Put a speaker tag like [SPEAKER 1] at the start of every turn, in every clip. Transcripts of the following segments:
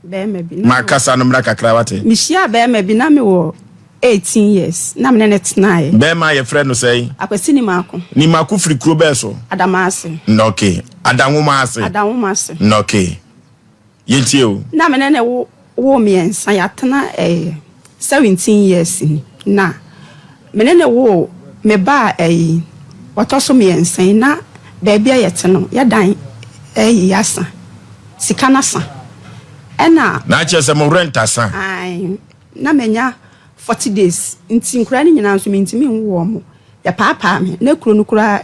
[SPEAKER 1] bɛrima bi.
[SPEAKER 2] Ma kasa no mmra kakra wate.
[SPEAKER 1] Mehyiaa bɛrima bi na mewɔ 18 years na me ne no tenaeɛ.
[SPEAKER 2] Bɛrima a yɛfrɛ no sɛn?
[SPEAKER 1] Akwasi Nimako.
[SPEAKER 2] Nimako firi kuro bɛɛ so?
[SPEAKER 1] Adamase.
[SPEAKER 2] Nnɔke. Adanwoma ase.
[SPEAKER 1] Adanwoma ase.
[SPEAKER 2] Nnɔke. Yɛntie o.
[SPEAKER 1] Na me ne no wo woo mmiɛnsa, yɛatena ɛɛ 17 years ni. Na me ne no woo me ba a ɛyi ɔtɔ so mmiɛnsa yi, na baabi a yɛte no, yɛ dan ɛyi asa, sika no asa. Ɛna.
[SPEAKER 2] Na kyerɛ sɛ mo rent asa?
[SPEAKER 1] Ae, na manya 40 days, nti nkwadaa no nyinaa nso mentumi nwo wɔn. Yɛpaapaa me, na kuro no koraa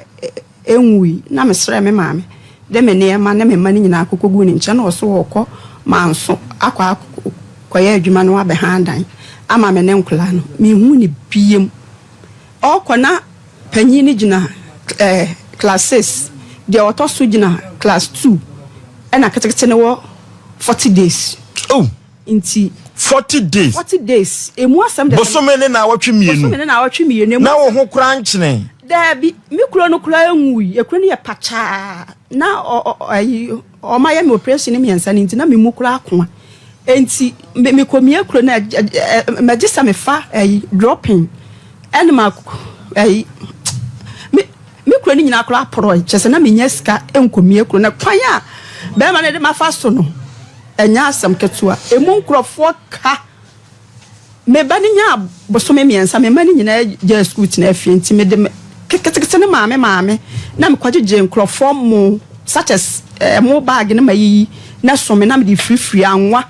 [SPEAKER 1] nwui, na mesrɛɛ me maame de me nneɛma ne me mma no nyinaa kɔkɔguu ne nkyɛn, na ɔse ɔrekɔ Manso akɔ akɔyɛ adwuma na wabɛhan dan ama me ne nkwadaa no. Menhuu no biom. Ɔrekɔ na panyin no gyina eh, class six, deɛ ɔtɔ so gyina class two, ɛna ketekete no wɔ 40 days.
[SPEAKER 2] Oh!
[SPEAKER 1] Nti.
[SPEAKER 2] 40 days.
[SPEAKER 1] 40 days. Emu asɛm de.
[SPEAKER 2] Bosome ne naawɔtwe mmienu.
[SPEAKER 1] Bosome ne naawɔtwe mmienu. Emu
[SPEAKER 2] Na wo ho koraa nkyene.
[SPEAKER 1] Daabi, me kuro no koraa nwui. Ekuro no yɛ pakyaa. Na ɔ ɔ ayi ɔma yɛ me operation mmiɛnsa no nti na me mu koraa akoa. Enti me mekɔmia kuro no ɛ ɛ mɛgye sɛ mefa ayi dropping ɛna ma ayi me me kuro no nyinaa koraa porɔe. Kyerɛ sɛ na menya sika nkɔmia kuro no. Kwan a bɛrima no de mafa so no. Ɛnyɛ asɛm ketewa. Emu nkurɔfoɔ ka. Me ba no nyaa bosome mmiɛnsa, me mma no nyinaa gyae sukuu tenaa fie nti mede me ketekete no maa me maame na mekɔgyegyee nkurɔfoɔ mo such as ɛmo bag no mayiyi na ɛso me na mede firifiri anwa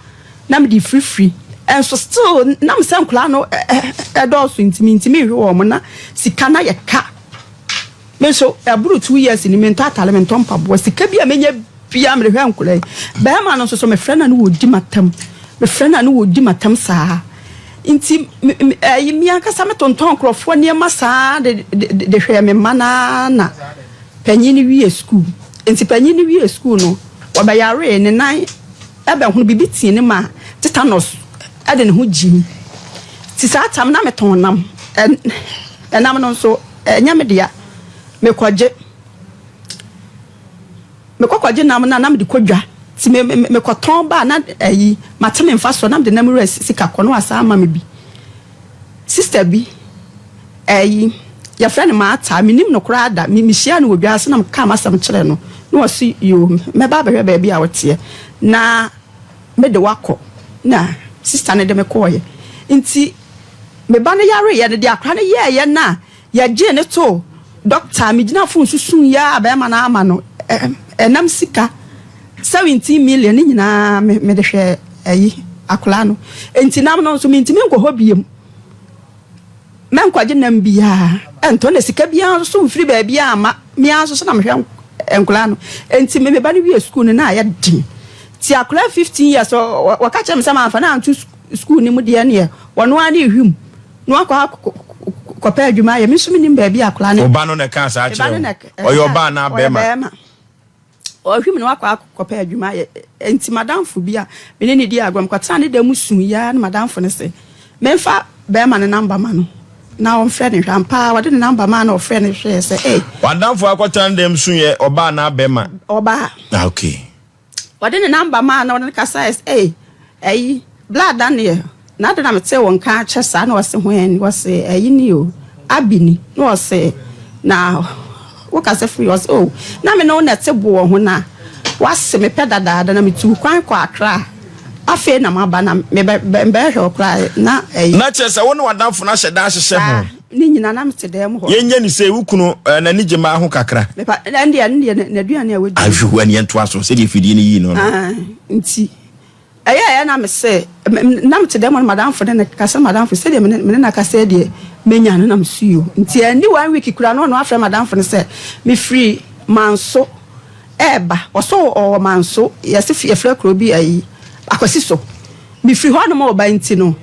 [SPEAKER 1] na mede firifiri ɛnso still nam sɛ nkwadaa no ɛdɔɔso nti mentumi nhwe wɔn na sika no ayɛ ka. Me nso ɛboro 2 years ni mentɔ atare mentɔ mpaboa sika bi a menya bia mede hwɛ nkwadaa yi. Bɛrima no nso so mefrɛ no a ne wɔdi m'atam, mefrɛ no a ne wɔdi m'atam saa. Nti ɛyi me ankasa metontɔn nkurɔfoɔ nneɛma saa de de hwɛɛ me mma no ara na panyin no wie sukuu. Nti panyin no wie sukuu no wɔbɛyaree ne nan ɛbɛhono biribi tii ne ma tetanus ɛde ne ho gyim. Nti saa tam na metɔn nam, ɛnam no nso ɛnyɛ me dea, mekɔgye. Mekɔ kɔgye nam no a na mede kɔ dwa nti me me mekɔtɔn ba a na ayi mate me mfasoɔ na mede nam wura sika kɔ na wasan ama me bi. Sister bi ayi yɛfrɛ no Martha menim no koraa da me mehyia no wɔ dwa ase na mekaa m'asɛm kyerɛ no na ɔse yoo mɛba abɛhwɛ baabi a woteɛ na mede wakɔ na sister no de me kɔɔeɛ nti me ba no yareeɛ no deɛ akora no yɛɛyɛ no a Yɛgyee no too dɔkta a megyina fon so suiɛ a bɛrima no ama no ɛnam sika 17 million ne nyinaa mede hwɛɛ ayi akwadaa no. Enti nam no nso mentumi nkɔ hɔ biom. Mɛnkɔgye nam biara ɛntɔ na sika biara nso mfiri baabiara mma. Me ara nso so na mehwɛ nkwadaa no. Enti me ba no wie sukuu no na ayɛ den. Ti akwadaa 15 years wɔka kyerɛ me sɛ mamfa no anto sukuu no mu deɛ neɛ wɔno ara ne ehwim. Na wakɔ akɔpɛ adwuma ayɛ. Me nso menim baabi a akwadaa no.
[SPEAKER 2] Wo ba no na ɛkaa saa kyerɛ wo? Ɔyɛ ɔbaa anaa bɛrima?
[SPEAKER 1] Ɔyɛ bɛrima. Ɔhwim na wakɔ akɔpɛ adwuma ayɛ. Nti madamfo bi a me ne no di agorɔ, mekɔtenaa ne dan mu suiɛ ara na madamfo no se memfa bɛrima no namba ma no na ɔmfrɛ no nhwɛ. Ampa ara ɔde ne namba maa na ɔfrɛɛ no hwɛɛ sɛ ei.
[SPEAKER 2] W'adamfo akɔtena ne dan mu suiɛ, ɔbaa anaa bɛrima?
[SPEAKER 1] Ɔbaa.
[SPEAKER 2] Ah, okay.
[SPEAKER 1] Ɔde ne number maa na ɔne no kasaeɛ sɛ, Ei, ayi, Bla Daniel, na adɛn na metee wo nka akyɛ saa? Na ɔse, Hwan ni? Ɔse, Ayi ni o, Abi ni. Na ɔse, Na wokasa firi? Ɔse, Oh, na me ne wo na ɛte boɔ ho na woase me pɛ dadaada na metuu kwan kɔɔ Accra. Afei na maba na mebɛhwɛ wo koraa na ayi.
[SPEAKER 2] Na kyerɛ sɛ wo ne w'adamfo no ahyɛ da ahyehyɛ ho.
[SPEAKER 1] Saa, ne nyinaa na mete dan mu hɔ.
[SPEAKER 2] Yɛnyɛ no sei, wo kunu, eh, n'ani gye mmaa ho kakra.
[SPEAKER 1] Mepa, ɛndeɛ, ɛno deɛ, n'aduane a wadi.
[SPEAKER 2] Ahwɛ, ɛne yɛntoa so, sɛdeɛ fidie no yii no no.
[SPEAKER 1] Ah, nti, ɛyɛɛyɛ na mese, na mete dan mu hɔ na m'adamfo ne no kasa, na m'adamfo, sɛdeɛ me ne, me ne no akasa yi deɛ, menya no, na mese yoo. Nti anni one week koraa na ɔno afrɛ m'adamfo no sɛ, mefiri Manso ɛɛba, ɔsɛ ɔwɔ Manso, yɛse yɛfrɛ kuro bi ayi, Akwasi so. Mefiri hɔ nom ɔba nti no,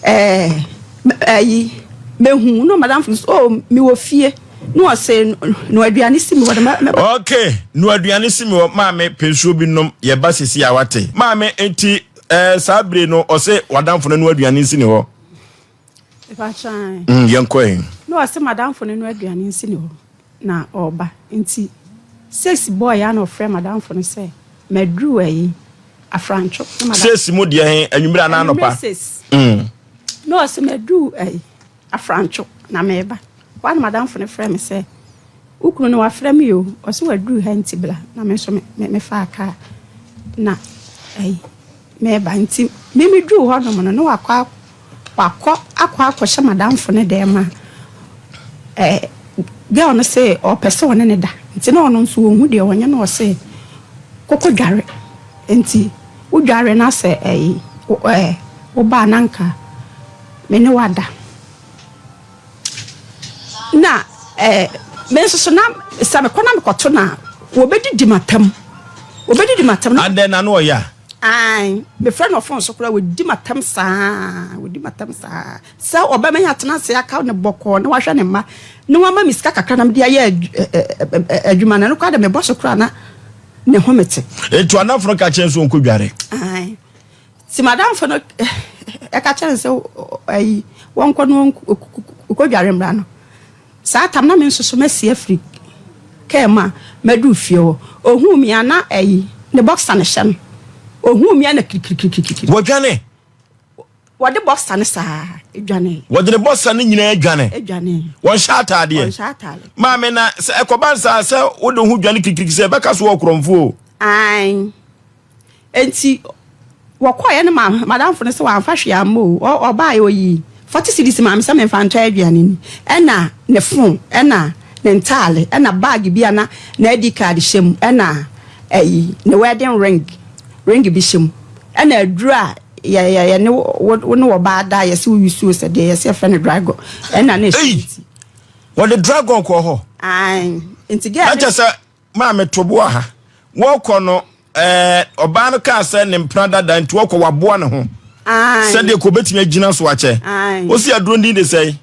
[SPEAKER 1] ɛɛ, ayi, mehu na madamfo no sɛ, oh, mewɔ fie. Na ɔse, noa aduane si me hɔ na mɛba.
[SPEAKER 2] Okay, noa aduane si me hɔ, maame pɛ nsuo bi nom, yɛba sisi a wate. Maame, nti, ɛɛ, saa bere no, ɔse wadamfo no noa aduane nsi ne hɔ.
[SPEAKER 1] Mepakyɛw.
[SPEAKER 2] Yɛnkɔ ɛ.
[SPEAKER 1] Na ɔse madamfo no noa aduane nsi ne hɔ na ɔreba. Nti, six bɔɔ ya na ɔfrɛ madamfo no sɛ, maduru ayi. Afrantwo.
[SPEAKER 2] Sesi mu deɛ he anwummerɛ anaa anɔpa?
[SPEAKER 1] Anwummerɛ ses. Na ɔse maduru ɛyi Afrantwo na meba. Hɔ a na madamfo no frɛ me sɛ wo kunu no wafrɛ me o, ɔse waduru ha nti bra. Na me nso me mefaa kaa na ɛyi meba nti me meduru hɔnom no na wakɔ Wakɔ akɔ akɔhyɛ madamfo no dɛm a eh, girl no se ɔpɛ sɛ ɔne no da nti na ɔno nso ɔnhu deɛ ɔnyɛ na ɔse kɔkɔ dware nti wo dware na sɛ ɛyi eh, wo ba a na nka me ne wo ada na eh, me nso so na sɛ mekɔ na mekɔto no a wɔbɛdidi matam wɔbɛdidi matam
[SPEAKER 2] Adɛn na na ɔyɛ a?
[SPEAKER 1] Ae, mefrɛ no ɔfon so koraa, ɔdi m'atɛm saa, ɔdi m'atɛm saa. Sɛ ɔbɛma yɛatena ase aka no bɔkɔɔ na wahwɛ ne mma na wama me sika kakra na mede ayɛ adwuma no, ɛno koraa de mebɔ so koraa na ne ho mete.
[SPEAKER 2] Enti w'adamfo no ka kyerɛ no sɛ ɔnkɔdware?
[SPEAKER 1] Ae. Nti m'adamfo no ɛka kyerɛ no sɛ ayi wɔnkɔ no wɔnkɔdware mmra no. Saa tam na me nso so masi afiri kaa mu a maduru fie hɔ. Ohuu me a na ayi ne boxer no hyɛ no. Ohuu me a na kirikirikirikiri.
[SPEAKER 2] Wɔdwane.
[SPEAKER 1] Wɔde boxer no saa dwane.
[SPEAKER 2] Wɔde ne boxer no nyinaa dwane.
[SPEAKER 1] Dwane.
[SPEAKER 2] Wɔnhyɛ ataadeɛ.
[SPEAKER 1] Wɔnhyɛ ataade.
[SPEAKER 2] Maame na sɛ ɛkɔba nsaa sɛ wode ho dwane kirikiriki sɛ ɛbɛka so wɔ korɔmfo o.
[SPEAKER 1] Ae. Enti wɔkɔeɛ no ma madamfo no sɛ wamfa hwee amma o, ɔbaeɛ ɔyii 40 cedis maa me sɛ memfa ntɔ aduane ni, ɛna ne phone, ɛna ne ntaale, ɛna bag bi a na n'ID card hyɛ mu, ɛna ɛyi ne wedding ring, ring bi hyɛ mu, ɛna aduro a yɛ yɛ yɛne wo wo ne ɔbaa da a yɛse wo use o sɛ deɛ yɛse yɛfrɛ no dragon, ɛna na ɛhyɛ
[SPEAKER 2] Ei!
[SPEAKER 1] ne ti.
[SPEAKER 2] Wɔde dragon kɔɔ hɔ?
[SPEAKER 1] Ae, nti girl
[SPEAKER 2] Na
[SPEAKER 1] no.
[SPEAKER 2] kyɛ sɛ Maame to bo aha. Wɔkɔ no, ɛɛ, ɔbaa no kaa sɛ ne mpena dada nti ɔkɔ waboa ne ho. Sɛdeɛ kɔ obetumi agyina so akyɛ. Wosi aduro din de sɛe?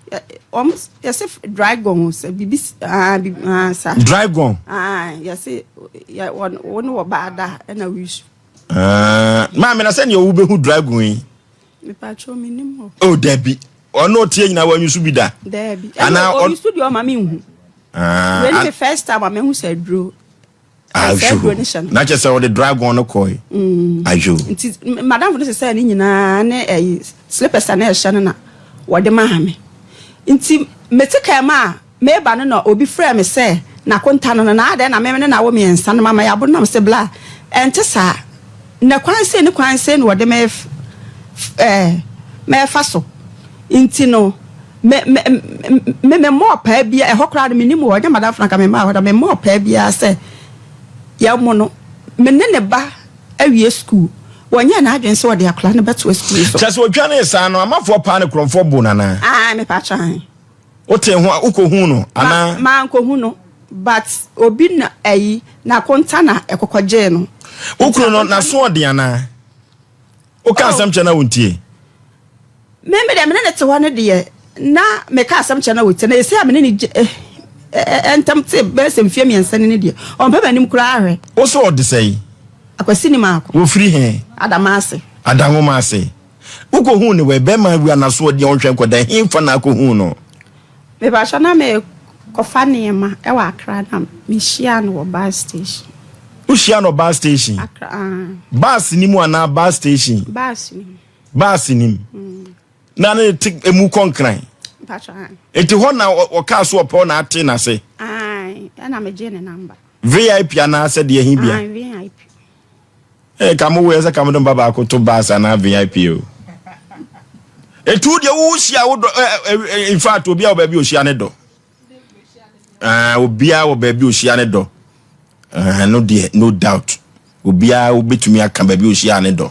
[SPEAKER 1] Wɔn yɛsɛ dragon sɛ bibi aa bibi aa sa.
[SPEAKER 2] Dragon.
[SPEAKER 1] Aa yɛsɛ yɛ wɔn wɔn ne ɔbaa da ɛna wisu.
[SPEAKER 2] Maame na sɛ nea wobɛhu dragon yi.
[SPEAKER 1] Mepatwo mi nim hɔ.
[SPEAKER 2] Oh dabi ɔno ɔteɛ nyinaa wɔanyi so bi da.
[SPEAKER 1] Dabi ɛna ɔyi so deɛ ɔma mi nhu.
[SPEAKER 2] Ah,
[SPEAKER 1] Wei ne me first time a mehu sɛ aduro.
[SPEAKER 2] Ah,
[SPEAKER 1] Sɛ aduro ne hyɛ no.
[SPEAKER 2] Na kyerɛ sɛ wɔde dragon no kɔe.
[SPEAKER 1] Mm.
[SPEAKER 2] Ayo.
[SPEAKER 1] Nti madamfo no sesɛɛ ne nyinaa ne ɛyi slippers a na ɛhyɛ no na wɔde maa me. Nti mete kaa mu a meba no na obi frɛɛ me sɛ n'akonta no no na adɛn na me ne no awo mmiɛnsa no mama yɛabo no na mese bla ɛnte saa. Na kwan sei ne kwan sei na wɔde me ɛɛ mɛfa so. Nti no, me, me, me, memmɔɔ paa biara, ɛhɔ koraa no mennim hɔ, ɛnyɛ m'adamfo no anka memmaa hɔ da, memmɔɔ paa biara sɛ yɛmmo no. Me ne ne ba awie sukuu, wɔnyɛɛ n'adwene sɛ wɔde akwadaa no bɛtoa sukuu so.
[SPEAKER 2] Kyerɛ sɛ ɔdwanee saa no, amafoɔ paa ne korɔmfoɔ boo no anaa?
[SPEAKER 1] Ae, mepakyɛ ae.
[SPEAKER 2] Wotee ho a, wokɔhuu no anaa?
[SPEAKER 1] Ma, mankɔhu no, but obi na ayi, n'akonta na ɛkɔkɔgyee no.
[SPEAKER 2] Wo kunu no, n'aso ɔden anaa? Woka asɛm kyerɛ no a ɔntie?
[SPEAKER 1] Me me deɛ me ne no te hɔ no deɛ na meka asɛm kyerɛ no a ɔtie na ɛsei a me ne no gye eh, ntam te bɛyɛ sɛ mfeɛ mmiɛnsa ni no deɛ ɔmpɛ m'anim koraa hwɛ.
[SPEAKER 2] Wo so ɔde sɛn?
[SPEAKER 1] Akwasi ni maako.
[SPEAKER 2] Wɔfiri he?
[SPEAKER 1] Adamase.
[SPEAKER 2] Adanwoma ase. Wokɔhuu no wɛ? Bɛrima wura n'asoɔden a ɔnhwɛ nkɔda, hefa na akɔhuu no?
[SPEAKER 1] Mepakyɛ na me kɔfa nneɛma wɔ Accra na me hyia no wɔ bus station.
[SPEAKER 2] Wo hyia no wɔ bus station?
[SPEAKER 1] Accra ah.
[SPEAKER 2] Bus ni mu anaa bus station?
[SPEAKER 1] Bus ni mu.
[SPEAKER 2] Bus ni mu.
[SPEAKER 1] Mm.
[SPEAKER 2] Na ne te emu kɔ nkran.
[SPEAKER 1] Mpakyɛ ah.
[SPEAKER 2] Eti hɔ na ɔkaa so ɔpɛ na ate n'ase.
[SPEAKER 1] Ae, ɛna me gye ne number.
[SPEAKER 2] VIP anaa sɛ deɛ he bia?
[SPEAKER 1] Ae, VIP.
[SPEAKER 2] Ee ka mo wei sɛ ka mo de mba baako to bus anaa VIP o. Etu deɛ wo hyia wo dɔ ɛ in fact obi a wɔ baabi ohyia ne dɔ. Ah obiara wɔ baabi ohyia ne dɔ. Ah no deɛ no doubt. Obiara wobɛtumi aka baabi ohyia ne dɔ.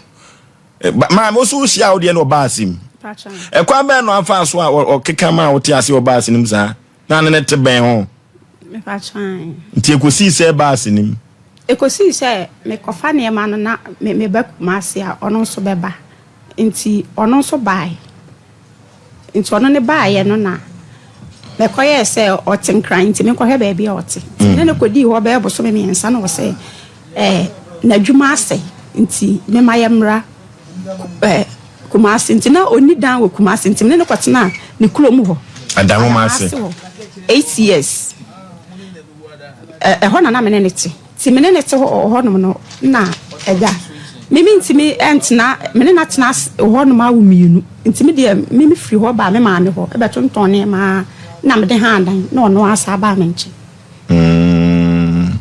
[SPEAKER 2] Maame wo so wohyia wo deɛ no ɔbaa ase mu. Ɛkwan bɛn no afa so a ɔkeka ma wote ase ɔbaa ase no mu saa? Na ne ne te bɛn ho. Nti ekosii sɛ ɛbaa ase no mu.
[SPEAKER 1] Ɛkɔsii sɛ mekɔfa nneɛma no na meba Kumasi a, ɔno nso bɛba. Nti ɔno nso baeɛ. Nti ɔno ne baeɛ no na mekɔyɛɛ sɛ ɔte Nkran nti menkɔhwɛ baabi a ɔte. Nti me ne no kɔdii hɔ bɛyɛ bosome mmiɛnsa na ɔsɛ ɛɛ n'adwuma asɛe nti memma yɛmmra ɛɛ Kumasi. Nti na ɔnni dan wɔ Kumasi nti me ne no kɔtenaa ne kurom hɔ.
[SPEAKER 2] Adanwomase
[SPEAKER 1] hɔ. 8 years. Ɛhɔ na na me ne no te. Nti me ne no te hɔ wɔ hɔnom no na agya. Me mentumi ntena, me ne no atena hɔnom awo mmienu. Nti me deɛ me mefiri hɔ baa me maame hɔ bɛtontɔn nneɛma ara na mede haa dan na ɔno ara san baa me nkyɛn.
[SPEAKER 2] Mm.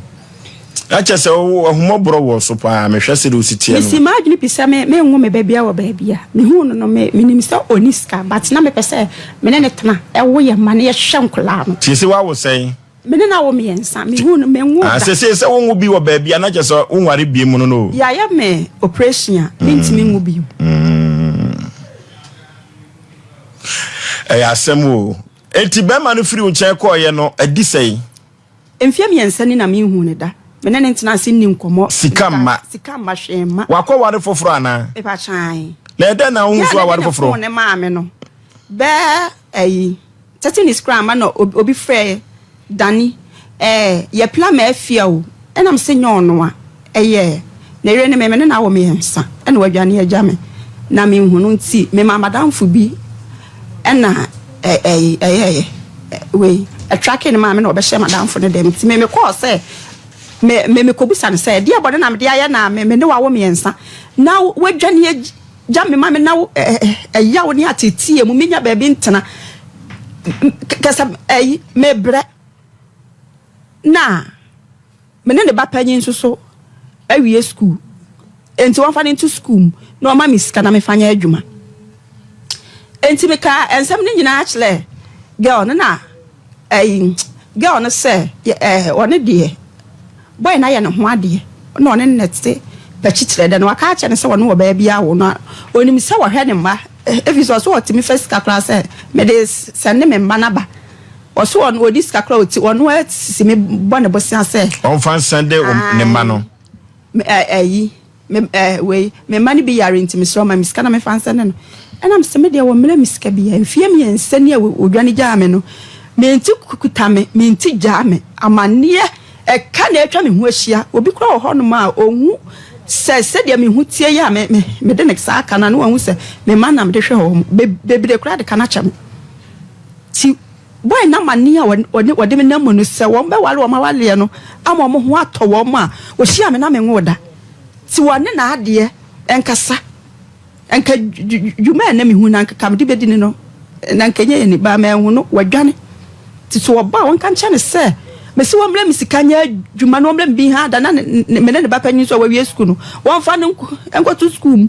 [SPEAKER 2] Ɛkyɛ sɛ ahummɔborɔ wɔ so paa mehwɛ sɛdeɛ wosi teɛ no.
[SPEAKER 1] Mesi m'adwene pi sɛ me menwo me ba biara wɔ baabi a mehuu no no me menim sɛ ɔnni sika but na mepɛ sɛ me ne no tena ɛwo yɛn mma na yɛhwɛ nkwadaa no.
[SPEAKER 2] Tie sɛ woawo sɛn?
[SPEAKER 1] Me ne no awo mmiɛnsa mehuu no menwoo
[SPEAKER 2] Ah,
[SPEAKER 1] da.
[SPEAKER 2] sesei sɛ wonwo bi wɔ baabi a na kyerɛ sɛ wonware biem no no o.
[SPEAKER 1] Yɛayɛ me operation a mentumi nwo bio.
[SPEAKER 2] Ɛyɛ asɛm o. Enti bɛrima no firi wo nkyɛn kɔeɛ no, adi sɛn?
[SPEAKER 1] Mfeɛ mmiɛnsa ni na menhuu no da. Me ne no ntena ase nni nkɔmmɔ.
[SPEAKER 2] Sika mma.
[SPEAKER 1] Sika mma, hwee mma.
[SPEAKER 2] Wakɔware foforɔ anaa?
[SPEAKER 1] Mepa kyan.
[SPEAKER 2] Na ɛdɛn na wohu
[SPEAKER 1] Girl
[SPEAKER 2] so
[SPEAKER 1] no
[SPEAKER 2] aware
[SPEAKER 1] de ne
[SPEAKER 2] foforɔ?
[SPEAKER 1] phone no maa me no, bɛɛ ayi, 30 minutes koraa amma na obi frɛɛ Danny, ɛɛ, yɛpla ma afia o. Ɛna mese nyɛ ɔno a, ɛyɛ ne yere ne me, me ne no awo mmiɛnsa, ɛna wadwane agya me na menhu no nti memaa m'adamfo bi ɛna ɛyɛɛyɛ wei, ɛtrake no maa me na ɔbɛhyɛɛ m'adamfo no dɛm nti me mekɔɔ sɛ me me mekɔbisa no sɛ ɛdeɛ bɔne na mede ayɛ na me me ne wawo mmiɛnsa na wadwane agya me ma me na ɛyaw ne ateeteɛ mu menya baabi ntena kɛsɛ ɛyi mebrɛ na me ne ne ba panyin nso so awie sukuu enti wɔmfa no nto sukuu mu na ɔma me sika na mefa nyɛ adwuma enti mekaa nsɛm no nyinaa kyerɛ girl no na ɛyi girl no sɛ ɛɛ ɔne deɛ Boy no ayɛ ne ho adeɛ na ɔne no na ɛte pɛkyi kyerɛ dɛ na waka akyerɛ no sɛ ɔne ɔbaa bi awo na ɔnim sɛ ɔhwɛ ne mma ɛfiri sɛ ɔsɛ ɔtumi fa sika koraa sɛ mede sɛnde me mma no aba ɔsɛ ɔno ɔdi sika koraa ɔti ɔno asisi me bɔ ne bosea sɛ
[SPEAKER 2] ɔmfa nsɛnde ne mma no
[SPEAKER 1] ɛyi Me eh, wei, me mma no bi yare nti mesrɛ wo ma me sika na memfa nsɛne no. Ɛna mese me deɛ wɔmmrɛ me sika biara. Mfeɛ mmiɛnsa ni a wɔdwane gyaa me no, mente kuta me, mente gyaa me. Amanneɛ, ɛka na atwa me ho ahyia. Obi koraa wɔ hɔnom a ɔhu sɛ sɛdeɛ me ho teɛ yi a me, me, mede ne saa ka no a, na wahu sɛ me mma na mede hwɛ wɔn. Be, bebree koraa de ka no akyɛ me. Ti boy no amanneɛ a wɔde, wɔde me nam mu no, sɛ wɔbɛware wɔn awareɛ no ama wɔn ho atɔ wɔn a, wɔhyia me na menwoo da. Nti wɔne n'adeɛ nkasa. Nka dwuma a na mehu na nka mede bɛdi no no, na nka ɛnyɛ yɛn ni, baa manhu no, wadwane. Nti sɛ ɔba a, wɔnka nkyerɛ no sɛ, mese wɔmmrɛ me sika nyɛ adwuma na wɔmmrɛ me bi ha da na me ne ne ba panyin nso a wawie sukuu no, wɔmfa no nkɔto sukuu mu.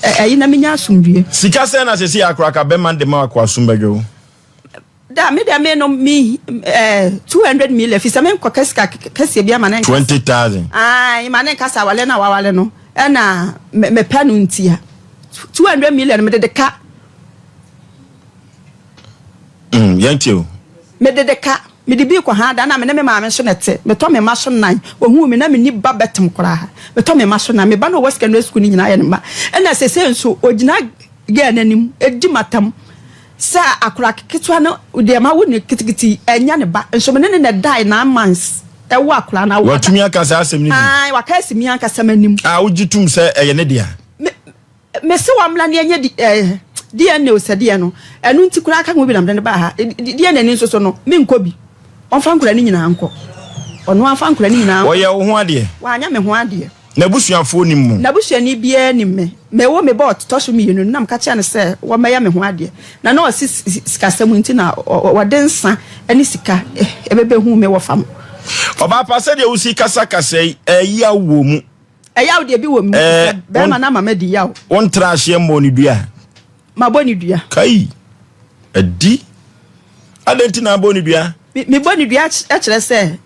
[SPEAKER 1] Ɛyi na menya asomdwie.
[SPEAKER 2] Sika sɛn na sɛsei akoraka bɛma de ma akoasom bɛdwo wo?
[SPEAKER 1] Da me deɛ me no me eh, 200 million fi sɛ me nkɔ kɛsika kɛseɛ bi ama ne nkasa.
[SPEAKER 2] 20,000.
[SPEAKER 1] Ayi ma ne nkasa awale na wawale no ɛna me pɛ no ntia 200 million me dede ka.
[SPEAKER 2] Mm, yɛn ti o.
[SPEAKER 1] Me dede ka me de bi kɔ ha da na me ne me maame nso na ɛte metɔ me mma so nan ohun mi na me ni ba bɛtem koraa metɔ me mma so nan me ba na ɔwɔ secondary school ne nyinaa yɛ ne mma ɛna sese nso ogyina girl n'anim edi matam. Sɛ akora ketewa no deɛ mawo no kitikiti yi ɛnyɛ ne ba nso me ne no na ɛdae nine months ɛwo akora no.
[SPEAKER 2] Watumi aka saa asɛm no bi?
[SPEAKER 1] Ae, waka asi me ankasa m'anim.
[SPEAKER 2] A wogye tom sɛ ɛyɛ ne dea?
[SPEAKER 1] Me, mese wɔmmra ne ɛnyɛ di, eh, DNA o sɛ deɛ no, ɛno nti koraa ka ho bi na mede no baa ha. DNA no nso so no, menkɔ bi. Ɔmfa nkora no nyinaa nkɔ. Ɔno amfa nkora no nyinaa nkɔ.
[SPEAKER 2] Ɔyɛ wo ho adeɛ?
[SPEAKER 1] Wanyɛ me ho adeɛ.
[SPEAKER 2] N'abusuafoɔ nim mo?
[SPEAKER 1] N'abusuani biara nim me. Mewoo me ba a ɔtɔ so mmienu no, na meka kyerɛɛ no sɛ wɔmmɛyɛ me ho adeɛ. Na na ɔse sikasɛm nti na wɔde nsa ne sika bɛbɛhu me wɔ fam.
[SPEAKER 2] Ɔbaa pa, sɛdeɛ wosi kasa kasa yi, ɛyaw wɔ mu.
[SPEAKER 1] Ɛyaw deɛ bi wɔ mu, sɛ bɛrima no ama madi yaw.
[SPEAKER 2] Wontra aseɛ mmɔɔ no dua?
[SPEAKER 1] Mabɔ no dua.
[SPEAKER 2] Kai! Adi! Adɛn nti na abɔ no dua?
[SPEAKER 1] Mebɔ no dua kyerɛ sɛ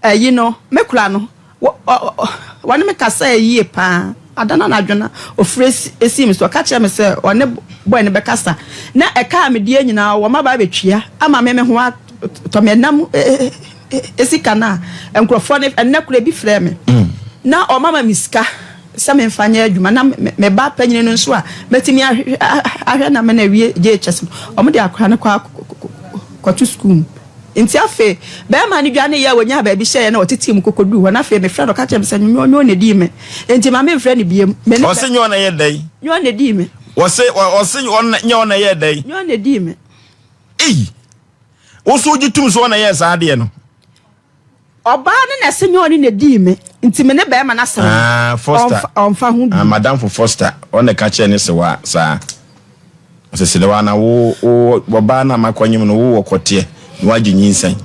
[SPEAKER 1] Ayi no, me kora no, wɔne me kasae yie paa. Ada no anadwo no, ɔfrɛ sii me so. Ɔka kyerɛɛ me sɛ ɔne boy no bɛkasa. Na ɛka a medeɛ nyinaa, wɔn aba abɛtua ama me, me ho atɔ me. Ɛnam sika no a nkurɔfoɔ no, ɛnnɛ koraa ebi frɛɛ me. Na wɔama me sika sɛ memfa nyɛ adwuma. Na me ba panyin no nso a mɛtumi ahwɛ no ama no awie JHS no, wɔde akwadaa no kɔ akɔto sukuu mu. Enti afei, barima no dwaneeɛ a ɔnyaa baabi hyɛeɛ na ɔtetee mu kɔkɔduu hɔ. Na afei mefrɛɛ no, ɔka kyerɛɛ me sɛ, Nyɛ ɔno na ɛdii me. Enti ma memfrɛ no bio. Me ne
[SPEAKER 2] Ɔse nyɛ ɔno na ɛyɛɛ dɛn?
[SPEAKER 1] Nyɛ ɔno na ɛdii me.
[SPEAKER 2] Ɔse, ɔse nyɛ ɔno na ɛyɛɛ dɛn?
[SPEAKER 1] Nyɛ ɔno na ɛdii me.
[SPEAKER 2] Ei! Wo nso wogye tom sɛ ɔno na ɛyɛɛ saa adeɛ no?
[SPEAKER 1] Ɔbaa no na ɛse nyɛ ɔno na ɛdii me. Nti me ne bɛrima no asɛm no,
[SPEAKER 2] Ah, Foster.
[SPEAKER 1] ɔmfa ho
[SPEAKER 2] Ah,
[SPEAKER 1] bi.
[SPEAKER 2] madamfo Foster, ɔna ɛka kyerɛ ne sewa saa. Ɔsɛ serewa na wo wo ɔbaa no a makɔnyem no wowɔ kɔteɛ na wagye nyinsɛn.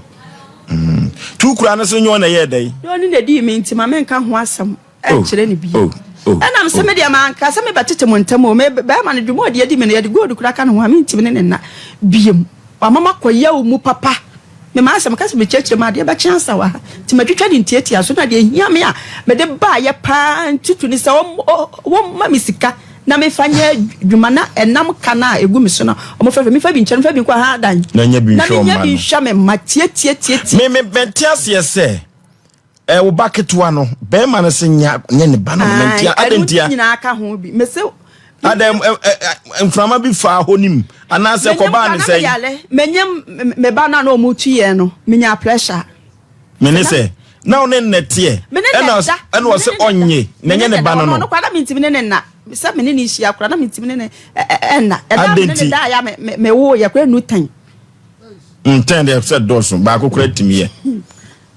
[SPEAKER 2] Mm. Tu kura no so nyɛ ɔna ɛyɛɛ dɛn?
[SPEAKER 1] Na ɔne na dii me nti ma menka ho asɛm
[SPEAKER 2] Oh,
[SPEAKER 1] nkyerɛ no bio.
[SPEAKER 2] oh, oh,
[SPEAKER 1] Ɛna mese
[SPEAKER 2] oh.
[SPEAKER 1] me deɛ manka sɛ mebɛtete mo ntam o, me bɛrima no dwuma a ɔde adi me no yɛde gold kura ka ne ho a mentimi ne ne nna biom. Wama makɔ yaw mu papa. Me m'asɛm ka sɛ mekyerɛkyerɛ mu adeɛ bɛkye ansa wɔ ha nti matwitwa ne ntiatia so na deɛ ɛhia me a mede baeɛ paa ntutu ne sɛ wɔmma me sika na memfa nyɛ adwuma na ɛnam ka no a ɛgu me so no wɔmfrɛfrɛ memfa bi nkyɛ no mfa bi nkɔ ha dan
[SPEAKER 2] Na nya bi
[SPEAKER 1] na
[SPEAKER 2] nhwɛ
[SPEAKER 1] menya
[SPEAKER 2] ɔma
[SPEAKER 1] bi
[SPEAKER 2] no.
[SPEAKER 1] nhwɛ me mma tiatiatiatia.
[SPEAKER 2] Me me mente aseɛ sɛ ɛ wo ba ketewa no bɛrima no se nya nyɛ ne ba no mente
[SPEAKER 1] Ae,
[SPEAKER 2] adɛn
[SPEAKER 1] ɛno
[SPEAKER 2] ntia
[SPEAKER 1] nyinaa ka ho bi. Mese
[SPEAKER 2] adɛn ɛ ɛ mframa bi faa hɔ nim anaasɛ
[SPEAKER 1] menyem
[SPEAKER 2] kɔbaa
[SPEAKER 1] kora
[SPEAKER 2] ne
[SPEAKER 1] na
[SPEAKER 2] sɛn
[SPEAKER 1] meyare menyem me ba no a na ɔmo tu yɛn no menya pressure.
[SPEAKER 2] Me ne sɛ na wo ne nnɛ teɛ
[SPEAKER 1] Me ne
[SPEAKER 2] ɛna
[SPEAKER 1] ne da.
[SPEAKER 2] ɛna ɔsɛ ɔnye na
[SPEAKER 1] Me
[SPEAKER 2] ɛnyɛ
[SPEAKER 1] ne
[SPEAKER 2] ne
[SPEAKER 1] ne
[SPEAKER 2] ba
[SPEAKER 1] da.
[SPEAKER 2] no
[SPEAKER 1] Ɔno
[SPEAKER 2] no
[SPEAKER 1] ɔno koraa na mentumi ne ne nna. Sɛ me ne ne hyia koraa na mentumi ne ne ɛnna. Ɛda a me
[SPEAKER 2] adɛn
[SPEAKER 1] ne ne
[SPEAKER 2] nti
[SPEAKER 1] da a yɛ a me me mewoo yɛ koraa nnu tɛn.
[SPEAKER 2] Ntɛn deɛ sɛ dɔɔso baako koraa tumi yɛ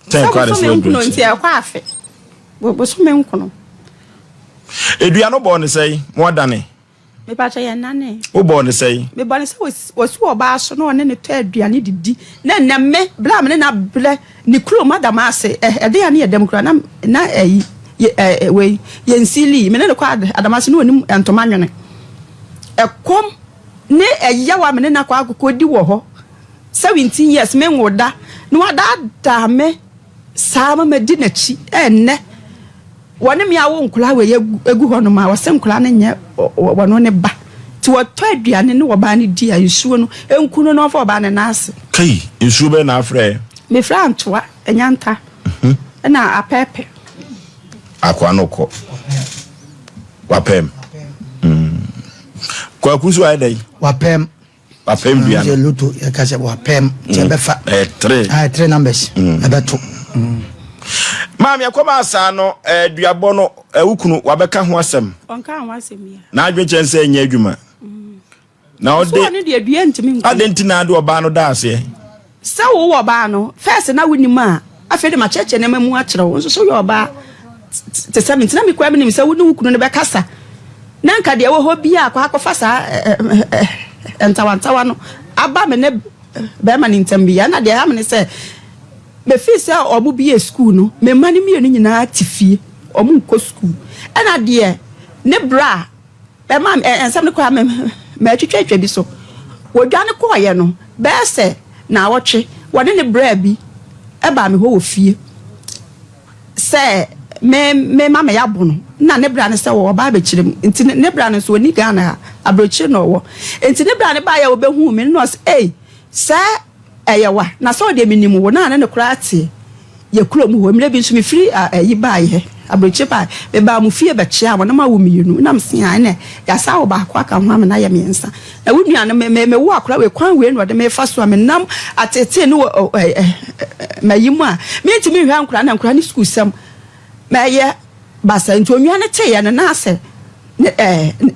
[SPEAKER 2] tɛn
[SPEAKER 1] Sɛ
[SPEAKER 2] koraa de
[SPEAKER 1] bosome
[SPEAKER 2] sɛ
[SPEAKER 1] nkono
[SPEAKER 2] ɔduru
[SPEAKER 1] nti
[SPEAKER 2] kyɛ
[SPEAKER 1] ɛkɔ afe. Bosome nkono.
[SPEAKER 2] Edua no bɔɔ ne sɛe mo adane.
[SPEAKER 1] Mepakyɛ yɛn nane.
[SPEAKER 2] Wo bɔɔ ne sɛe.
[SPEAKER 1] Me bɔ ne sɛ wɔsi ɔbaa so na ɔne ne tɔ aduane didi na ɛnɛ me bere a me ne no abrɛ ne kurom adam ase ɛde a ne yɛ dɛm kura na na ɛyi ɛ wei yɛn sili me ne no kɔ adam ase na onim ntoma nwene ɛkɔm ne ɛyaw a me ne no akɔ akɔkɔ di wɔ hɔ 17 years me nwo da na wadaadaa me saa ma madi n'akyi ɛnnɛ Wɔne me awo nkwadaa wei agu hɔnom a, wɔsɛ nkwadaa no nyɛ wɔno ne ba. Nti wɔtɔ aduane ne ɔbaa no di a, nsuo no nku no na ɔmfa ɔbaa no nan ase.
[SPEAKER 2] Kai, nsuo bɛn na afrɛ?
[SPEAKER 1] Mefrɛ Antoa, Anyanta, ɛna Apɛɛpɛ.
[SPEAKER 2] Akoa no kɔ. Wapɛm. Kwaku nso ayɛ dɛn?
[SPEAKER 3] Wapɛm.
[SPEAKER 2] Wapɛm dua no.
[SPEAKER 3] Loto yɛka sɛ wapɛm sɛ ɛbɛfa.
[SPEAKER 2] Ɛyɛ three.
[SPEAKER 3] Ah, three numbers. Ɛbɛto.
[SPEAKER 2] Maame ɛkɔm asaa no duabɔ no wo kunu wabɛka ho asɛm.
[SPEAKER 1] Ɔnka ho asɛm bia.
[SPEAKER 2] N'adwene kyɛn sɛ ɛnyɛ adwuma. Na ɔde.
[SPEAKER 1] So ɔno deɛ dua ntumi nku.
[SPEAKER 2] Adɛn nti na ade ɔbaa no da aseɛ?
[SPEAKER 1] Sɛ wowɔ ɔbaa no first na wonim a afei de makyerɛkyerɛ nneɛma mu akyerɛ wo nso so woyɛ ɔbaa te sɛ me nti na me koraa menim sɛ wo ne wo kunu no bɛkasa na nka deɛ ɛwɔ hɔ biara akɔ akɔfa saa ntawantawa no aba me ne bɛrima no ntam bi ɛna deɛ ɛha me ne sɛ mefii sɛ ɔmo bie sukuu no me mma no mmienu nyinaa te fie ɔmo nkɔ sukuu ɛna deɛ ne bra Ɛmaa me, nsɛm no koraa me, matwitwatwa bi so. Wɔdwane kɔeɛ no, bɛyɛ sɛ naawɔtwe, wɔne ne braa bi baa me hɔ wɔ fie sɛ me, me ma me abo no. Na ne bra no sɛ ɔba abɛkyerɛ mu. Nti ne bra no nso ɔnni Ghana ha, aburokyire na ɔwɔ. Nti ne bra no baeɛ a ɔbɛhuu me no na ɔse, ei, sɛ Ɛyɛ wa, na sɛ ɔdeɛ menim wo na ne no koraa te yɛ kurom hɔ. Mmerɛ bi nso mefiri ayi baeɛ, aburokyire baeɛ, mebaa mo fie bɛkyeaa mo na moawo mmienu na mese aa ɛnɛ yɛasan awo baako aka ho ama no ayɛ mmiɛnsa. Na wo nua no me me mewo akwadaa wei kwan wei na ɔde me fa so a menam ateetee ne wɔ mayi mu a mentumi nhwɛ nkwadaa na nkwadaa ne sukuusɛm mɛyɛ basaa nti onua no teeɛ no na asɛ ne ɛɛ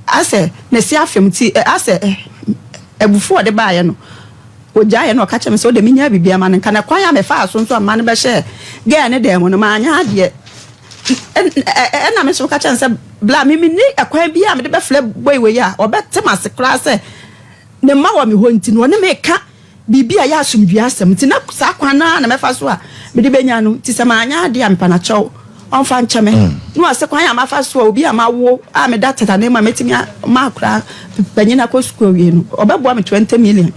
[SPEAKER 1] asɛ ne se afem nti asɛ abufuo a ɔde baeɛ no ɔgyaeɛ na ɔka kyerɛ me sɛ ɔde menya biribi ama no nka na kwan a mefaa so nso a mma no bɛhyɛɛ gɛɛ ne dan mu no maanyɛ adeɛ ɛna me nso ka kyerɛ no sɛ bla me menni ɛkwan bi a mede bɛfrɛ boy wei a ɔbɛte m'ase koraa sɛ ne mma wɔ me hɔ nti no ɔne me ka biribi a ɛyɛ asomdwoeɛ asɛm nti na saa kwan no ara na mɛfa so a mede bɛnya no nti sɛ manyɛ adeɛ a mepa no akyɛw ɔmfa nkyɛ me mm. na ɔsɛ kwan a mafa so a obi a mawo a meda tetane mu a mɛtumi ma akora panyin akɔ sukuu awie no ɔbɛboa me 20 million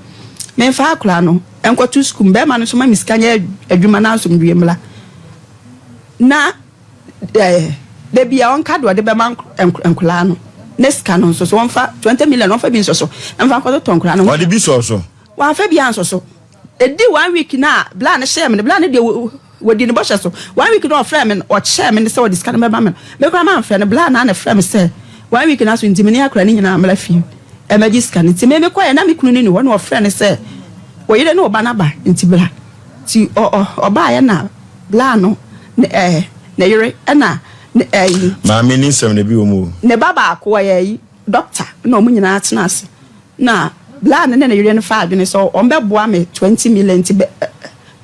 [SPEAKER 1] memfa akora no nkɔto sukuu bɛrima no nso ma me sika nyɛ adwuma na asomdwoeɛ mmra na Ɛɛ, da bi a ɔnka deɛ ɔde bɛma nkwadaa no ne sika no nso so ɔmfa 20 million ɔmfa bi nso so mfa nkɔtotɔ nkwadaa no.
[SPEAKER 2] Ɔde bi sɔɔ so.
[SPEAKER 1] Wamfa bi anso so. Ɛdi one week na bla no hyɛɛ me no, bla no deɛ wɔdi ne bɔhyɛ so. One week na ɔfrɛ me no, ɔkyɛɛ me no sɛ ɔde sika no bɛma me no. Me koraa mamfrɛ no, bla no ara na ɛfrɛ me sɛ one week no aso nti me ne akwadaa no nyinaa mmra fie mmɛgye sika no. Nti me mekɔeɛ na me kunu no nni hɔ na ɔfrɛ no sɛ wo yere ne wo ba no aba nti bra. Nti ɔbaeɛ na Bla no ne ɛɛ ne yere ɛna ne ɛyi.
[SPEAKER 2] Maame ni nsɛm na ebi wɔ mu o.
[SPEAKER 1] Ne ba baako ɔyɛ ɛyi doctor ɛna wɔn nyinaa tena ase na bla no ne ne yere no fa adwene sɛ wɔn bɛ boa me 20 million nti bɛ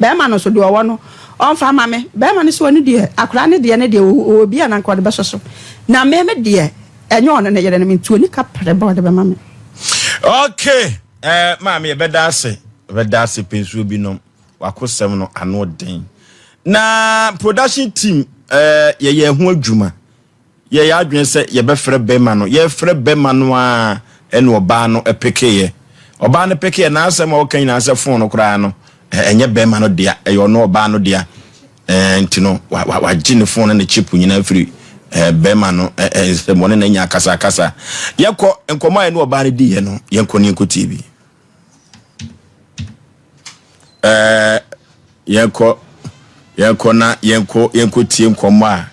[SPEAKER 1] bɛɛma no nso deɛ ɔwɔ no Ɔmfa mma me. Barima no se ɔno deɛ, akwadaa no deɛ ne deɛ, ɔwɔ bi a na anka ɔde bɛsɔ so. Na me me deɛ, ɛnyɛ ɔno ne yere no, me nti ɔnni kaprɛ ba a ɔde bɛma me.
[SPEAKER 2] Okay, eh, maame yɛbɛda ase, yɛbɛda ase pɛ nsuo bi nom, wakosɛm no ano den. Na production team, eh, yɛyɛ ho adwuma. Yɛyɛ adwene sɛ yɛbɛfrɛ bɛma no. Yɛfrɛ bɛma no ara ɛna ɔbaa no pekeeɛ. Ɔbaa no pekeeɛ, n'asɛm a ɔka nyinaa sɛ fon no koraa no, ɛnyɛ bɛma no dea, ɛyɛ ɔno ɔbaa no dea. Ɛɛ nti no, wagye ne fon ne ne chip nyinaa firi bɛma no nsam, ɔne no anya akasakasa. Yɛkɔ nkɔmmɔ a yɛne ɔbaa no diiɛ no, yɛnkɔ ne yɛnkɔtie bi. Ɛɛ yɛnkɔ yɛnkɔ na yɛnkɔ yɛnkɔ tie nkɔmmɔ a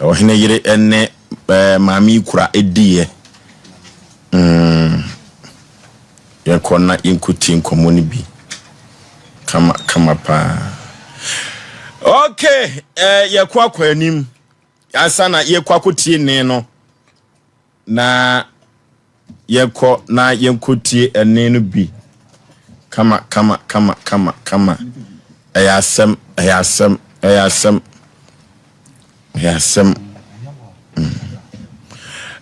[SPEAKER 2] ɔhene yere ne ɛɛ maame yi kura diiɛ. Mm, yɛnkɔ na yɛnkɔ tie nkɔmmɔ no bi kama kama paa. Okay, ɛɛ yɛkɔ akɔ anim ansa na yɛkɔ akɔtie nne no. Na yɛkɔ na yɛnkɔtie ɛnne no bi. Kama, kama, kama, kama, kama. Ɛyɛ asɛm, ɛyɛ asɛm, ɛyɛ asɛm, ɛyɛ asɛm. Mm.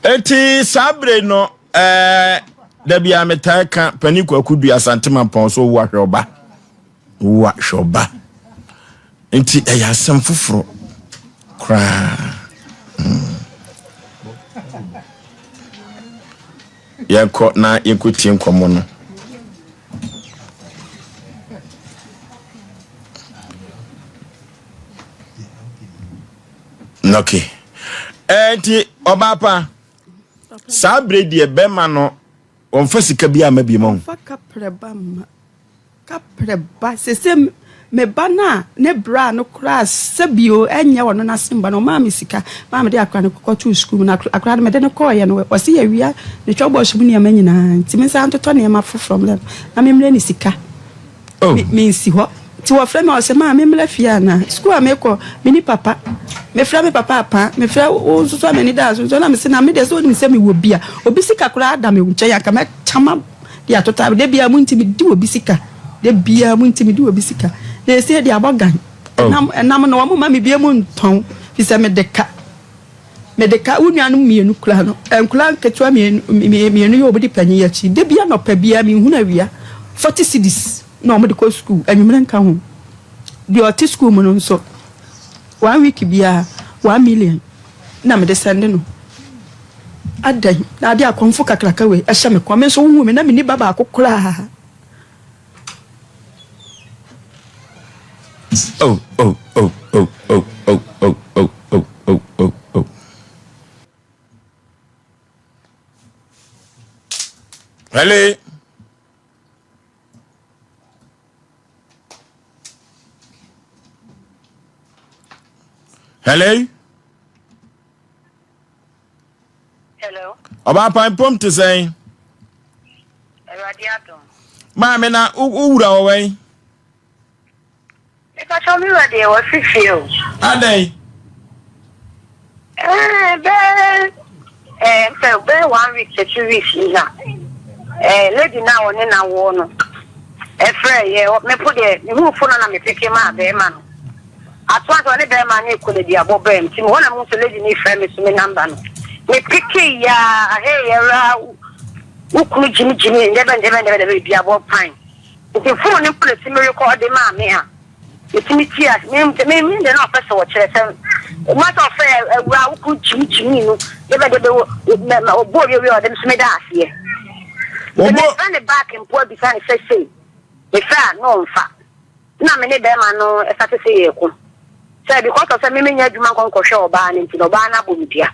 [SPEAKER 2] Eti saa bere no, ɛɛ, dabi a metaa ka panin kwaku dua Asante Mampɔn so owu ahwɛ ɔba. Owu ahwɛ ɔba. Nti ɛyɛ asɛm foforɔ koraa. Mm. Yɛnkɔ na yɛnkɔtie nkɔmmɔ no. Okay. Eh, nti ɔbaa pa saa bere deɛ bɛrima no wɔmfa sika bi ama bi ma wo.
[SPEAKER 1] Ɔmfa kaprɛ ba mma. Kaprɛ ba, sese me ba no a ne bra no koraa sɛbi o ɛnyɛ ɔno n'asem ba no ɔmaa me sika maa mede akora no kɔtoo sukuu mu na akora no mede no kɔɔyɛ no ɔse yɛwia ne twɔbɔs mu nneɛma nyinaa nti me nsa ntotɔ nneɛma foforɔ mmerɛ no na memmrɛ ne sika
[SPEAKER 2] Oh.
[SPEAKER 1] Me mensi hɔ nti wɔfrɛ me a ɔse maa memmrɛ fie anaa sukuu a mekɔ meni papa mefrɛ me papa apaa mefrɛ wo nso so a m'ani daa so nso na mese na me deɛ sɛ wonim sɛ mewɔ bi a obi sika koraa da me nkyɛn anka mɛkyama de atoto aba. Da biara mo nti medi obi sika. Da biara mo nti medi obi sika. Na ese de abɔ gan.
[SPEAKER 2] Oh.
[SPEAKER 1] Ɛnam ɛnam no wɔn ma me bie mu ntɔn fi sɛ mede ka. Mede ka wo nuanom mmienu kura no. Nkura nketewa mmienu mmienu yɛ wɔn de panyin akyi. Da biara nɔpa biara mehunu awia 40 cedis na wɔn de kɔ sukuu anwummerɛ nka ho. Deɛ ɔte sukuu mu no nso one week biara 1 million na mede sɛnde no. Adɛn na ade akɔmfo kakraka wei hyɛ me kɔn? Me nso wohuu me na menni ba baako koraa.
[SPEAKER 2] Oh, oh, oh, oh, oh, oh, oh, oh, oh, oh, oh, oh. Hello. Hello.
[SPEAKER 4] Hello.
[SPEAKER 2] Ɔbaa pan pom te sɛn?
[SPEAKER 4] Awurade adom.
[SPEAKER 2] Maame na wo wura wɔ wɛn?
[SPEAKER 4] Mepakyɛw me wura deɛ wɔsi fie o.
[SPEAKER 2] Adɛn?
[SPEAKER 4] Ɛɛ bɛɛ ɛɛ mpɛ bɛɛ one week to 2 weeks yi na ɛɛ lady na ɔne na wɔ no ɛfrɛ yɛ mepo deɛ mehu fo no na mepeke maa bɛrima no. Ato ase ɔne bɛrima no rekɔ na duabɔ baa mu nti mehɔ na mehu sɛ lady no refrɛ me so me number no. Me pekee yaa hey awuraa wo kunu gyimi gyimi ndɛbɛ ndɛbɛ ndɛbɛ ndɛbɛ duabɔ pan. Nti phone no mpo na etumi rekɔɔde maa me a metumi tie ase. Me me me deɛ na ɔpɛ sɛ ɔkyerɛ sɛ ma sɛ ɔfrɛ awuraa wo kunu gyimi gyimi no ndɛbɛ ndɛbɛ wɔ mɛ ɔbɔ wie wie ɔde me so meda aseɛ. Nti mefrɛ ne back mpo abisa ne sɛ sei mefrɛ a na ɔmfa. Nna me ne bɛrima no starte sɛ yɛreko sɛ because of sɛ me mennya adwuma nkɔ nkɔhwɛ ɔbaa no nti no ɔbaa no abɔ me dua.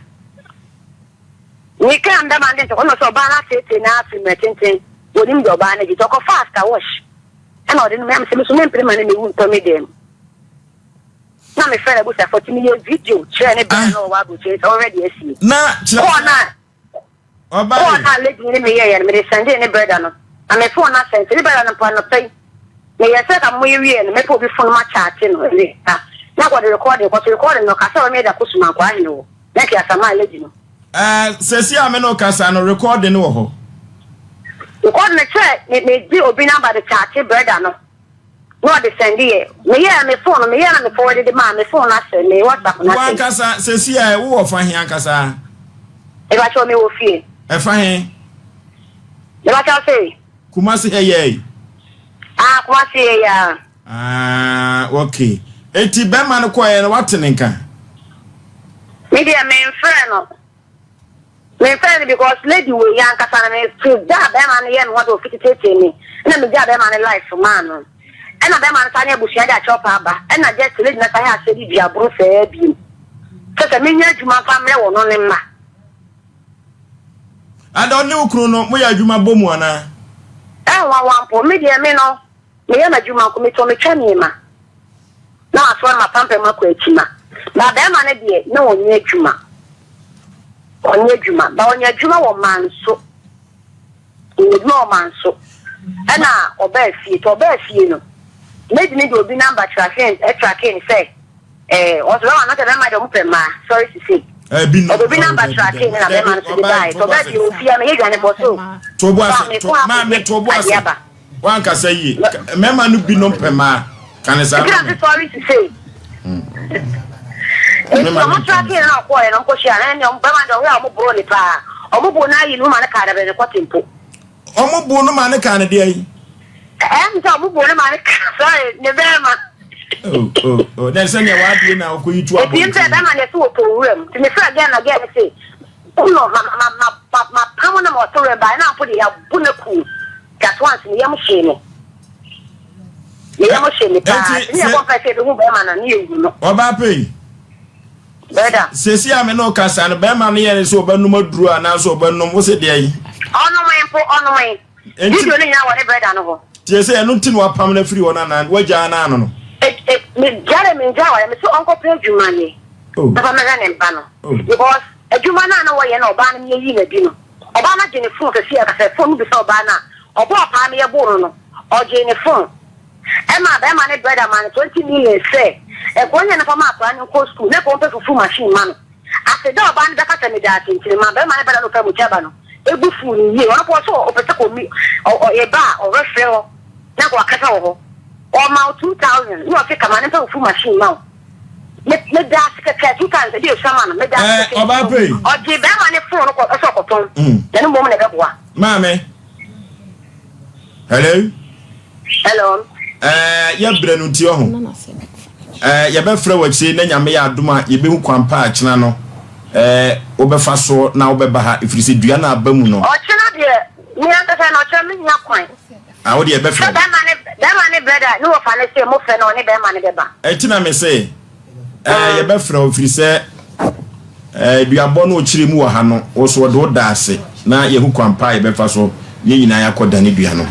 [SPEAKER 4] Mekaa me bɛrima no de ntɔkwa na ɔsɛ ɔbaa no ateetee no ara firi mmerɛ tenten wɔnim deɛ ɔbaa no gye nti ɔkɔfaa after wash ɛna ɔde no me sɛ me so mempere ma no mewu ntɔ me dan mu. Na mefrɛ no abusuafoɔ nti meyɛ video kyerɛ ne bɛrima no ɔwɔ aburokyire sɛ ɔhwɛ deɛ asie.
[SPEAKER 2] Na kyerɛ
[SPEAKER 4] Kɔɔ no a
[SPEAKER 2] Ɔbaa
[SPEAKER 4] Call no a lady no ne me yɛeɛ no, mede sɛndee ne brɛda no, na me phone no asɛe nti ne brɛda no mpo anɔpa yi, meyɛɛ sɛ ka moyɛ wieɛ no, mɛpɛ obi phone ma kyaate no awie a, na wɔde recording kɔ so, recording no ɔka sɛ ɔne agya kɔ Sumankwaa hene hɔ, na nka yɛasamaa lady no.
[SPEAKER 2] Ɛɛ, sɛsi a me ne wo kasa no, recording no wɔ hɔ.
[SPEAKER 4] Recording no kyerɛ me, megye obi number de kyaate brɛda no. Na ɔde sɛnde yɛ. Meyɛɛ me phone no, meyɛɛ na me forward de maa me phone no asɛ, me WhatsApp no asɛ.
[SPEAKER 2] W'ankasa, seesei a wowɔ fa he ankasa?
[SPEAKER 4] Mepakyɛw, mewɔ fie.
[SPEAKER 2] Ɛfa he?
[SPEAKER 4] Mepakyɛw se?
[SPEAKER 2] Kumasi ha yɛi?
[SPEAKER 4] Ah, Kumasi yɛ ya.
[SPEAKER 2] Ah, okay. Eti bɛrima no kɔɛ no, wate ne nka?
[SPEAKER 4] Me deɛ, memfrɛ no. Memfrɛ no because lady wei ankasa no, me fi da a bɛrima no yɛ me ho de ofiti tietie me, ɛna me gyaa bɛrima no life maa no. Ɛna bɛrima no san ne abusua de akyɛw pa aba, ɛna just lady no san yɛ asɛ de dua boro saa biem. Sɛ sɛ menya adwuma mfa mmerɛ wɔ no ne mma.
[SPEAKER 2] Ada ɔne wo kunu no moyɛ adwuma bɔ mu anaa?
[SPEAKER 4] Ɛnwanwa mpo, me deɛ me no, meyɛ m'adwuma nko, metɔ metwa nneɛma na masoa no m'apampam akɔ akyima. Ba bɛrima no deɛ na ɔnyɛ adwuma, ɔnyɛ adwuma, ba ɔnyɛ adwuma wɔ Manso, ɔnyɛ adwuma wɔ Manso. Ɛna ɔbaa fie, tɔ ɔbaa fie no, lady no de obi number tracking, tracking no sɛ, Eh, wɔn so bɛma no sɛ bɛma deɛ wɔn pɛ mmaa sorry to say.
[SPEAKER 2] Ɛbi no.
[SPEAKER 4] Ɔdɔ bi namba trake ne na bɛma no so de baeɛ. Sɛ ɔbaa bi ofie a meyɛ dwane bɔ so.
[SPEAKER 2] Tobo ase to maame tobo ase. Wankasa yie. Mmarima no bi nom pɛ mmaa. Ka ne saa.
[SPEAKER 4] Nti na sorry to say. Nti ɔmo trake ne na ɔkɔɛ no ɔmo kɔ hyia na ɛne ɔmo bɛma deɛ ɔhwɛ a ɔmo boro ne paa. Ɔmo bo no ayi no ma ne kaa dabɛ ne kɔte mpo.
[SPEAKER 2] Ɔmo boo no maa ne kaa no deɛ yi.
[SPEAKER 4] Ɛyɛ mi sɛ ɔmo boo no maa ne kaa sorry ne bɛɛma.
[SPEAKER 2] Oh oh oh dɛ sɛ nea w'adie na ɔkɔ yi tu abɔnten.
[SPEAKER 4] Efi sɛ bɛɛma na ɛsɛ wɔ pɔ wura mu nti me frɛ gɛn na gɛn no se ɔno ma ma ma ma ma pam no ma ɔtɔ wura mu baa na mpo de yabu no ku just once ne yam hyee me ne yam hyee me paa nti ne yɛ bɔ mpa sɛ ebi hu bɛɛma no ne yɛ wu no.
[SPEAKER 2] Ɔbaa pɛ yi.
[SPEAKER 4] Brɛda.
[SPEAKER 2] Seesei a me ne wo kasa no, bɛrima no yɛ ne sɛ ɔbɛnom aduro anaasɛ ɔbɛnom, wo se deɛ yi?
[SPEAKER 4] Ɔnomee mpo, ɔnomee. Video no nyinaa wɔ ne brɛda no hɔ.
[SPEAKER 2] Tie sɛ ɛno nti na wapam no afiri hɔ no anaa wagyaa no ano no?
[SPEAKER 4] Me gyae me ngyae ware, me se ɔnkɔpɛ adwuma nyɛ na fa mɛhwɛ ne mba no. Because adwuma no a na wɔyɛ na ɔbaa no meyɛ yii no adi no, ɔbaa no agye ne phone sɛsi a sɛ phone no bisa ɔbaa no a, ɔbɔɔ paa meyɛ boo no no, ɔgyee ne phone. Ɛmaa bɛɛma no brɛda maa no 20 million sɛ nka ɔnyɛ no mfa ma akwadaa no nkɔ school na nka ɔmpɛ fufu machine ma no. Ase dɛ ɔbaa no bɛka sɛ meda ase nti no maa bɛɛma no brɛda no ɔfaa mukyaba no bo fuu no yie. Ɔno mpo ɔse ɔpɛ sɛ kɔ ɔyɛ ba a ɔbɛfrɛ hɔ na nka wakasa wɔ hɔ. Ɔma wo 2000 na ɔse ka ma no mpɛ fufu machine ma wo. Me meda ase kɛkɛ 2000 ɛde esua ma no meda ase kɛkɛ
[SPEAKER 2] nti
[SPEAKER 4] no ɔgye bɛɛma no phone no kɔ sɛ ɔkɔtɔn na ɛno mmom na ɛbɛboa.
[SPEAKER 2] Maame. Hello.
[SPEAKER 4] Hello.
[SPEAKER 2] Ɛɛ yɛ brɛ no nti ɔho. Ɛɛ yɛbɛfrɛ wɔ akyire na nyame yɛ adom a yɛbɛhu kwan pa akyena no. Ɛɛ wobɛfa soɔ na wobɛba ha ɛfiri sɛ dua no aba mu no.
[SPEAKER 4] Ɔkyena deɛ me ankasa no ɔkyena menya kwan.
[SPEAKER 2] Ah wo deɛ yɛbɛfrɛ
[SPEAKER 4] wo. Sɛ bɛrima ne bɛrima ne brɛda ne wɔfa ne se mo frɛ no ɔne bɛrima no bɛba.
[SPEAKER 2] Ɛnti na me se Ɛɛ, yɛbɛfrɛ wo ɛfiri sɛ ɛɛ, duabɔ no ɔkyerɛ mu wɔ ha no, wo so wɔde wo da ase na yɛhu kwan pa a yɛbɛfa so yɛn nyinaa yɛakɔ dane dua no.